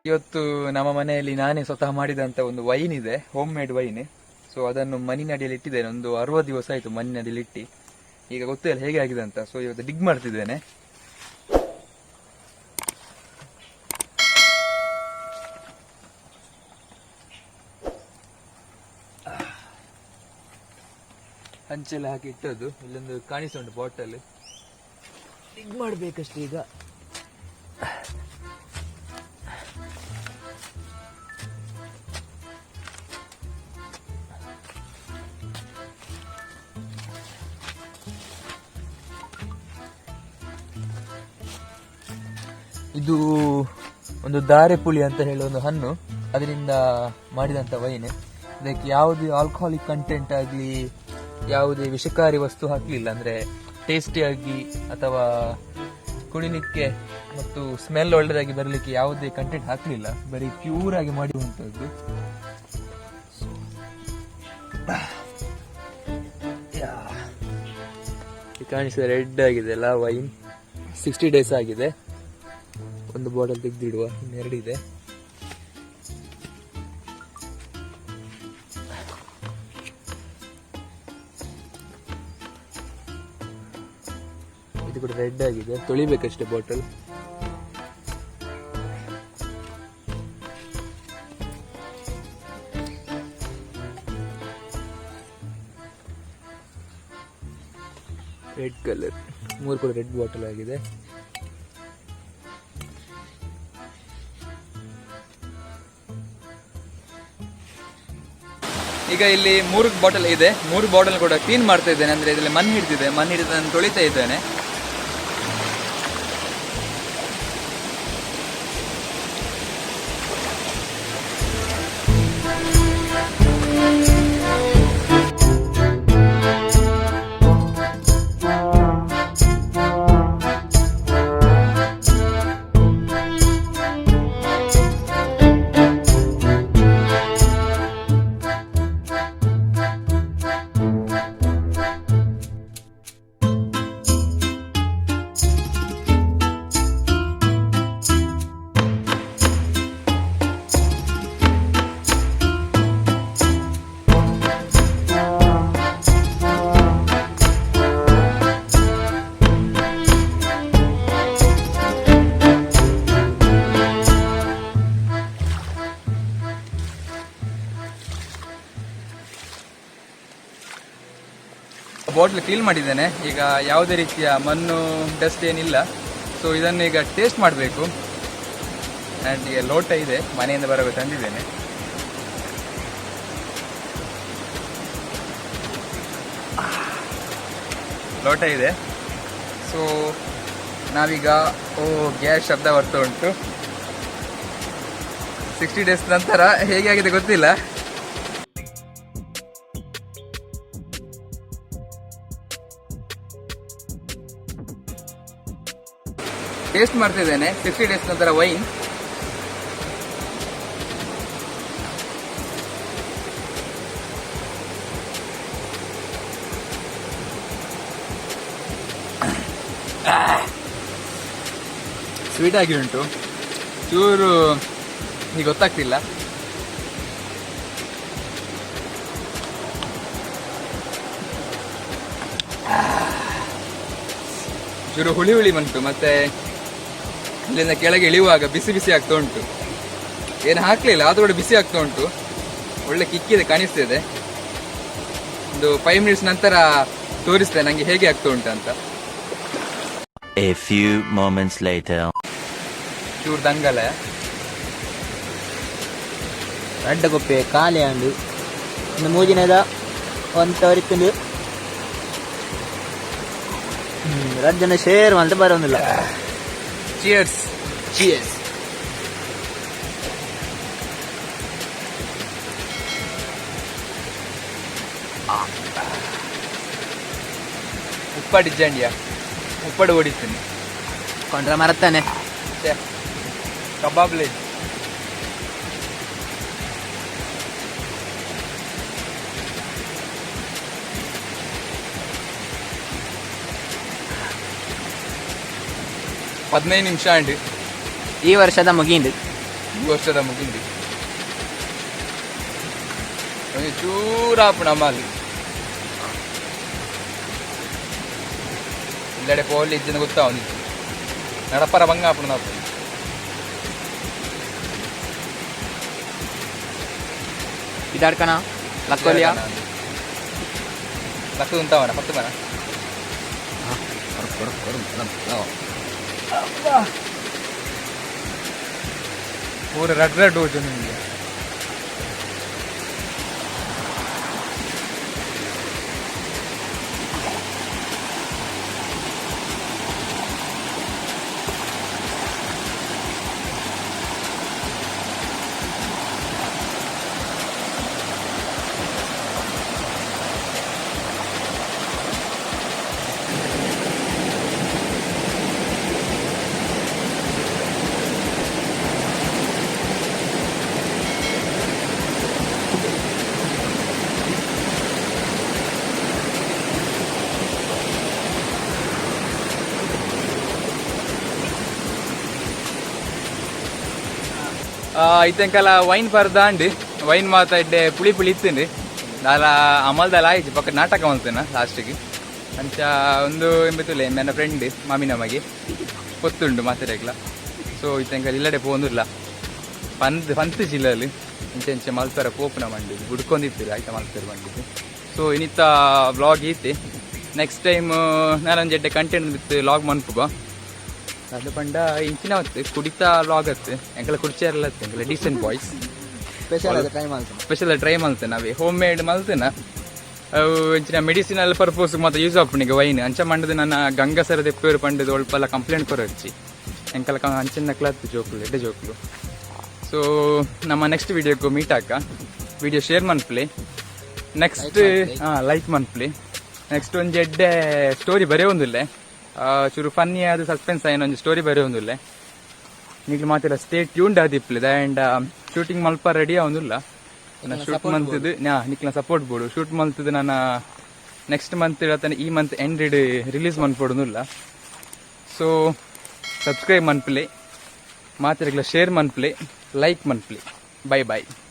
ಇವತ್ತು ನಮ್ಮ ಮನೆಯಲ್ಲಿ ನಾನೇ ಸ್ವತಃ ಮಾಡಿದಂತ ಒಂದು ವೈನ್ ಇದೆ, ಹೋಮ್ ಮೇಡ್ ವೈನ್. ಸೊ ಅದನ್ನು ಮಣ್ಣಿನಡಿಯಲ್ಲಿ ಇಟ್ಟಿದ್ದೇನೆ. ಒಂದು 60 ದಿವಸ ಆಯಿತು ಮಣ್ಣಿನಡಿಯಲ್ಲಿ ಇಟ್ಟು. ಈಗ ಗೊತ್ತಿಲ್ಲ ಹೇಗೆ ಆಗಿದೆ ಅಂತ. ಸೊ ಇವತ್ತು ಡಿಗ್ ಮಾಡ್ತಿದ್ದೇನೆ. ಹಂಚೆಲ್ಲ ಹಾಕಿ ಇಟ್ಟದ್ದು ಇಲ್ಲೊಂದು ಕಾಣಿಸ್ತಾ ಬಾಟಲ್. ಡಿಗ್ ಮಾಡಬೇಕಷ್ಟೇ ಈಗ. ಇದು ಒಂದು ದಾರೆ ಪುಳಿ ಅಂತ ಹೇಳುವ ಒಂದು ಹಣ್ಣು, ಅದರಿಂದ ಮಾಡಿದಂಥ ವೈನ್. ಇದಕ್ಕೆ ಯಾವುದೇ ಆಲ್ಕೋಹಾಲಿಕ್ ಕಂಟೆಂಟ್ ಆಗಲಿ, ಯಾವುದೇ ವಿಷಕಾರಿ ವಸ್ತು ಹಾಕಲಿಲ್ಲ. ಅಂದ್ರೆ ಟೇಸ್ಟಿಯಾಗಿ ಅಥವಾ ಕುಡಿಲಿಕ್ಕೆ ಮತ್ತು ಸ್ಮೆಲ್ ಒಳ್ಳೆದಾಗಿ ಬರಲಿಕ್ಕೆ ಯಾವುದೇ ಕಂಟೆಂಟ್ ಹಾಕಲಿಲ್ಲ. ಬರೀ ಪ್ಯೂರ್ ಆಗಿ ಮಾಡಿರುವಂಥದ್ದು. ಕಾಣಿಸಿದ ರೆಡ್ ಆಗಿದೆ ಅಲ್ಲ ವೈನ್. 60 ಡೇಸ್ ಆಗಿದೆ. ಒಂದು ಬಾಟಲ್ ತೆಗೆದಿಡುವ, ಇನ್ನೆರಡಿದೆ. ಇದು ಕೂಡ ರೆಡ್ ಆಗಿದೆ, ತೊಳಿಬೇಕಷ್ಟೇ ಬಾಟಲ್. ರೆಡ್ ಕಲರ್, ಮೂರು ಕೂಡ ರೆಡ್ ಬಾಟಲ್ ಆಗಿದೆ. ಈಗ ಇಲ್ಲಿ ಮೂರು ಬಾಟಲ್ ಇದೆ. ಮೂರು ಬಾಟಲ್ ಕೂಡ ಕ್ಲೀನ್ ಮಾಡ್ತಾ ಇದ್ದೇನೆ. ಅಂದ್ರೆ ಇದರಲ್ಲಿ ಮಣ್ಣು ಹಿಡಿದಿದೆ, ಮಣ್ಣು ಹಿಡಿದು ನಾನು ತೊಳಿತಾ ಇದ್ದೇನೆ. ಬಾಟ್ಲ್ ಕ್ಲೀನ್ ಮಾಡಿದ್ದೇನೆ. ಈಗ ಯಾವುದೇ ರೀತಿಯ ಮಣ್ಣು, ಡಸ್ಟ್ ಏನಿಲ್ಲ. ಸೊ ಇದನ್ನು ಈಗ ಟೇಸ್ಟ್ ಮಾಡಬೇಕು. ಆ್ಯಂಡ್ ಈಗ ಲೋಟ ಇದೆ, ಮನೆಯಿಂದ ಬರಬೇಕು ತಂದಿದ್ದೇನೆ. ಲೋಟ ಇದೆ. ಸೊ ನಾವೀಗ, ಓ, ಗ್ಯಾಸ್ ಶಬ್ದ ಬರ್ತಾ ಉಂಟು. 60 ಡೇಸ್ ನಂತರ ಹೇಗೆ ಆಗಿದೆ ಗೊತ್ತಿಲ್ಲ. ಟೇಸ್ಟ್ ಮಾಡ್ತಿದ್ದೇನೆ 60 ಡೇಸ್ ನಂತರ ವೈನ್. ಸ್ವೀಟ್ ಆಗಿ ಉಂಟು ಚೂರು, ಈಗ ಗೊತ್ತಾಗ್ತಿಲ್ಲ. ಚೂರು ಹುಳಿ ಹುಳಿ ಬಂತು. ಮತ್ತೆ ಇಲ್ಲಿಂದ ಕೆಳಗೆ ಇಳಿಯುವಾಗ ಬಿಸಿ ಬಿಸಿ ಆಗ್ತಾ ಉಂಟು. ಏನು ಹಾಕ್ಲಿಲ್ಲ, ಆದ್ರೂ ಕೂಡ ಬಿಸಿ ಆಗ್ತಾ ಉಂಟು. ಒಳ್ಳೆ ಕಿಕ್ಕಿದೆ, ಕಾಣಿಸ್ತಿದೆ. ಒಂದು 5 ಮಿನಿಟ್ಸ್ ನಂತರ ತೋರಿಸ್ತೇನೆ ನಂಗೆ ಹೇಗೆ ಆಗ್ತಾ ಉಂಟು ಅಂತ. A few moments later. ಚೂರು ದಂಗಲ. ರಡ್ಡ ಕೊಪ್ಪೆ ಖಾಲಿ ಆಂಡು. ಇನ್ನು ಮೂಜಿನದ ಒಂತವರಿತ್ತುಂಡು. ರಡ್ಡ್ ಜನ ಶೇರ್ ಅಂತ ಬರೋದಿಲ್ಲ. ಚಿಯರ್ಸ್. ಚಿಯರ್ಸ್. ಉಪ್ಪಾಡಿ ಇಜ್ಜಂಡಿಯ, ಉಪ್ಪಾಡು ಹೊಡಿತೀನಿ. ಕೊಂಡ್ರ ಮರತ್ತಾನೆ. ಛೆ, ಕಬಾಬ್ ಲೇಜ್. 15 ನಿಮಿಷ ಅಂಡ್ ಈ ವರ್ಷದ ಮುಗಿಂದು. ಈ ವರ್ಷದ ಮುಗಿಂದು. ಒಂಜಿ ಚೂರಾಪು ನಮ್ಮಲ್ಲಿ. ಇಲ್ಲಡೆ ಪೋಲಿ ಇಜ್ಜಿನ ಗೊತ್ತಾವೊಂದಿತ್ತು. ನಡಪರ ಬಂಗ ಆಪುಣ ನಾಪು. ಇದಾಡ್ಕಣ ಲಕ್ಕೋಲಿಯಾ. ಲಕ್ಕ ಉಂತಾವನ ಪತ್ತು ಮನ. ಪೂರ ರಡ್ ರಡ್ ಹೋಜು ನಿಮಗೆ. ಇತ್ತಂಕಲ ವೈನ್ ಪರ್ದಾಂಡ್, ವೈನ್ ಮಾತ ಇಡ್ಡೆ ಪುಳಿ ಪುಳಿ ಇತ್ತುಂಡು. ದಾಲ ಅಮಲ್ದಲ ಆಯ್ತು ಪಕ್ಕ ನಾಟಕ ಮಲ್ತೇನ ಲಾಸ್ಟಿಗೆ. ಅಂಚ ಒಂದು ಎಂಬತ್ತುಲೆ ನನ್ನ ಫ್ರೆಂಡ್ ಮಾಮಿನ ಮಗೆ ಗೊತ್ತುಂಡು ಮಾತಾಡಕ್ಲ. ಸೊ ಇತ್ತಂಕಲ ಇಲ್ಲಡೆ ಪೋಂದುಲ್ಲ ಪಂದ್ ಪಂತ್ ಜಿಲ್ಲೆಯಲ್ಲಿ ಇಂಚೆ ಇಂಚೆ ಮಲ್ಪೆರ ಪೋಪುನ ಮಂಡಿ ಬುಡ್ಕೊಂಡಿತ್ತೀರಿ ಆಯ್ತಾ ಮಲ್ಪೆರ ಬಂಡಿದ್ದು. ಸೊ ಇನ್ನಿತ್ತ ವ್ಲಾಗ್ ಈತೆ. ನೆಕ್ಸ್ಟ್ ಟೈಮ್ ನಾನೊಂದು ಎಡ್ಡೆ ಕಂಟೆಂಟ್ ವಿತ್ ವ್ಲಾಗ್ ಮನ್ಪುಗ. ಅದು ಪಂಡ ಇಂಚಿನ ಹೊತ್ತು ಕುಡಿತಾ ವ್ಲಾಗ್ ಅತ್ತೆ. ಎಂಕಲ ಕುಡ್ಚೇರಲ್ಲ ಅತ್ತೆ, ಎಂಕಲ ಡೀಸೆಂಟ್ ಬಾಯ್ಸ್. ಸ್ಪೆಷಲ್ ಅದು ಟ್ರೈ ಮಾಡ್ತೀನಿ. ಸ್ಪೆಷಲ್ ಟ್ರೈ ಮಲ್ತೇನೆ, ಅವೇ ಹೋಮ್ ಮೇಡ್ ಮಲ್ತೇನೆ. ಅವು ಇಂಚಿನ ಮೆಡಿಸಿನಲ್ ಪರ್ಪಸ್ ಮಾತ ಯೂಸ್ ಆಪುನಿಗೆ ವೈನ್. ಅಂಚ ಮಂಡದ ನನ್ನ ಗಂಗಸರ ದೆಪ್ಪೇರು ಪಂಡದ ಒಳ್ಪಲ್ಲ ಕಂಪ್ಲೇಂಟ್ ಕೊರರ್ಚಿ. ಎಂಕಲ ಅಂಚಿನ ಕ್ಲತ್ ಜೋಕುಲು, ಎಡ್ಡೆ ಜೋಕುಲು. ಸೊ ನಮ್ಮ ನೆಕ್ಸ್ಟ್ ವಿಡಿಯೋಕ್ಕೂ ಮೀಟ್ ಹಾಕ. ವಿಡಿಯೋ ಶೇರ್ ಮನ್ಪ್ಲೆ. ನೆಕ್ಸ್ಟ್ ಹಾಂ ಲೈಕ್ ಮನ್ಪ್ಲೆ. ನೆಕ್ಸ್ಟ್ ಒಂಜಿ ಎಡ್ಡೆ ಸ್ಟೋರಿ ಬರೆಯೊಂದಿಲ್ಲ. ಚೂರು ಫನ್ನಿ ಆದ ಸಸ್ಪೆನ್ಸ್ ಆಯ್ನ ಒಂಜಿ ಸ್ಟೋರಿ ಬರೆಯೊಂದಿಲ್ಲ. ನಿಗ್ಲು ಮಾತೆಲ್ಲ ಸ್ಟೇ ಟ್ಯೂನ್ಡ್ ಆದಿಪ್ಲೆ. ಆ್ಯಂಡ್ ಶೂಟಿಂಗ್ ಮಲ್ಪ ರೆಡಿ ಆವೊಂದಿಲ್ಲ. ಶೂಟ್ ಮಂತ್ದು ನಾ ನಿಕ್ಲ ಸಪೋರ್ಟ್ ಬೋಡು. ಶೂಟ್ ಮಲ್ತದ್ದು ನನ್ನ ನೆಕ್ಸ್ಟ್ ಮಂತ್ ಹೇಳ್ತಾನೆ, ಈ ಮಂತ್ ಎಂಡ್ ರಿಲೀಸ್ ಮನ್ಪೊಡುನಿಲ್ಲ. ಸೊ ಸಬ್ಸ್ಕ್ರೈಬ್ ಮನ್ಪ್ಲೆ, ಮಾತೆರೆಗ್ಲ ಶೇರ್ ಮನ್ಪ್ಲೆ, ಲೈಕ್ ಮನ್ಪ್ಲೆ. Bye bye.